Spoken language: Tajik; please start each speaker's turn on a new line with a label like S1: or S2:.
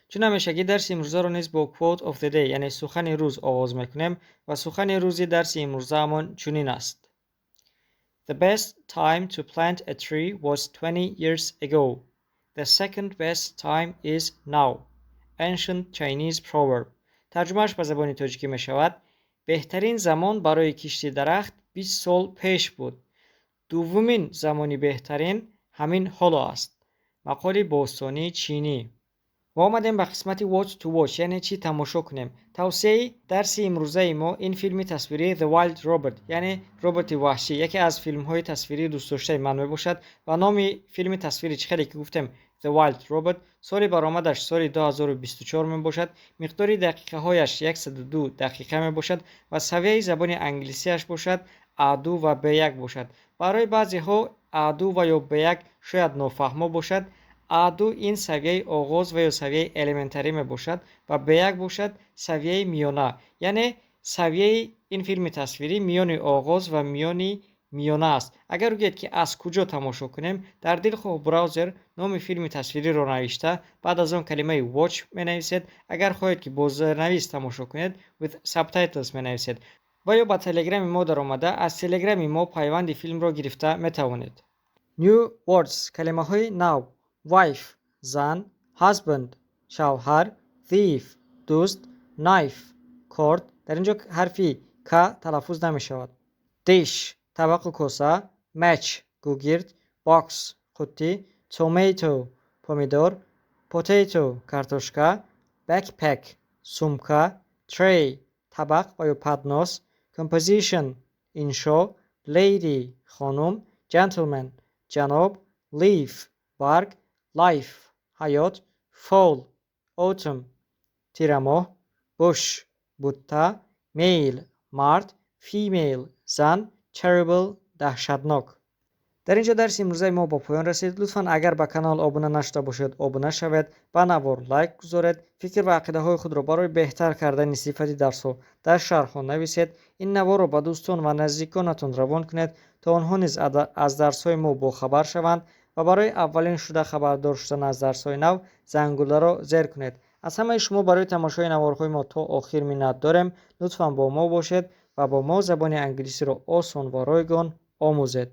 S1: Чун ҳамешагӣ, дарси имрӯзаро низ бо quote of the day, яъне сухани рӯз, оғоз мекунем ва сухани рӯзи дарси имрӯзаамон чунин аст: "The best time to plant a tree was 20 years ago. The second best time is now." Ancient Chinese proverb. Тарҷумааш ба забони тоҷикӣ мешавад: беҳтарин замон барои кишти дарахт 20 сол пеш буд, дуввумин замони беҳтарин ҳамин ҳоло аст. Мақоли бостонии чинӣ. Ва омадем ба қисмати What to Watch, яъне чӣ тамошо кунем. Тавсияи дарси имрӯзаи мо ин филми тасвирии The Wild Robot, яъне роботи ваҳшӣ, яке аз филмҳои тасвирии дӯстдоштаи ман мебошад. Ва номи филми тасвирӣ, чӣ хеле ки гуфтем, The Wild Robot, соли баромадаш соли 2024 мебошад, миқдори дақиқаҳояш 102 дақиқа мебошад ва савияи забони англисиаш бошад А2 ва Б1 бошад. Барои баъзеҳо А2 ва ё Б1 шояд нофаҳмо бошад. А2 ин савияи оғоз ва ё савияи элементарӣ мебошад ва Б1 бошад савияи миёна, яъне савияи ин филми тасвирӣ миёни оғоз ва миёни миёна аст. Агар гӯед, ки аз куҷо тамошо кунем, дар дилхоҳ браузер номи филми тасвириро навишта, баъд аз он калимаи watch менависед. Агар хоҳед, ки бо зернавис тамошо кунед, with subtitles менависед ва ё ба телеграми мо даромада, аз телеграми мо пайванди филмро гирифта метавонед. New words, калимаҳои нав: wife зан, husband шавҳар, thief дузд, knife корд, дар ин ҷо ҳарфи к талаффуз намешавад, dish табақу коса, match гугирд, box қуттӣ, tomato помидор, potato картошка, backpack сумка, tray табақ ва ё паднос, composition иншо, lady хонум, gentleman ҷаноб, leaf барг, life ҳаёт, fall autumn тирамоҳ, bush бутта, male мард, female зан, terrible даҳшатнок. Дар ин ҷо дарси имрӯзаи мо ба поён расид. Лутфан, агар ба канал обуна нашуда бошед, обуна шавед, ба навор лайк гузоред, фикр ва ақидаҳои худро барои беҳтар кардани сифати дарсҳо дар шарҳҳо нависед. Ин наворро ба дӯстон ва наздиконатон равон кунед, то онҳо низ аз дарсҳои мо бохабар шаванд ва барои аввалин шуда хабардор шудан аз дарсҳои нав зангуларо зер кунед. Аз ҳамаи шумо барои тамошои наворҳои мо то охир миннат дорем. Лутфан бо мо бошед ва бо мо забони англисиро осон ва ройгон омӯзед.